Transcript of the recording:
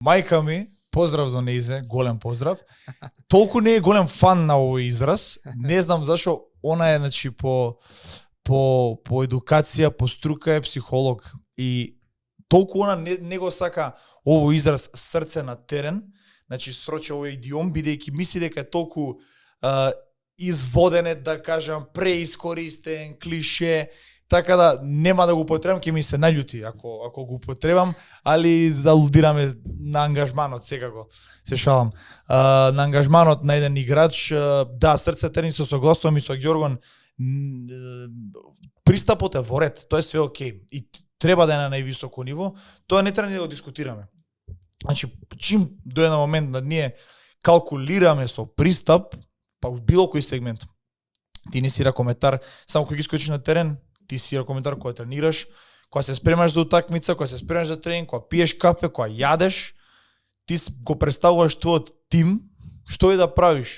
Мајка ми, поздрав до нејзе, голем поздрав. Толку не е голем фан на овој израз. Не знам зашо, она е значи по едукација, по струка е психолог и толку она не го сака овој израз срце на терен, значи сроче овој идиом бидејќи мисли дека е толку изводене, да кажам, преискористен, клише, така да нема да го употребам, ќе ми се наљути ако го употребам, али да алудираме на ангажманот секако. Се шалам. На ангажманот на еден играч, да, срце терен, се согласувам и со Ѓоргон, пристапот е во ред, тоа е све окей. И треба да е на највисоко ниво, тоа не треба да го дискутираме. Значи, чим до еден момент да ние калкулираме со пристап, па у било кој сегмент, ти не си ракометар, само кој ги скочиш на терен, ти си ракометар кој тренираш, кога се спремаш за утакмица, кога се спремаш за тренинг, кога пиеш кафе, кога јадеш, ти го представуваш твојот тим, што е да правиш.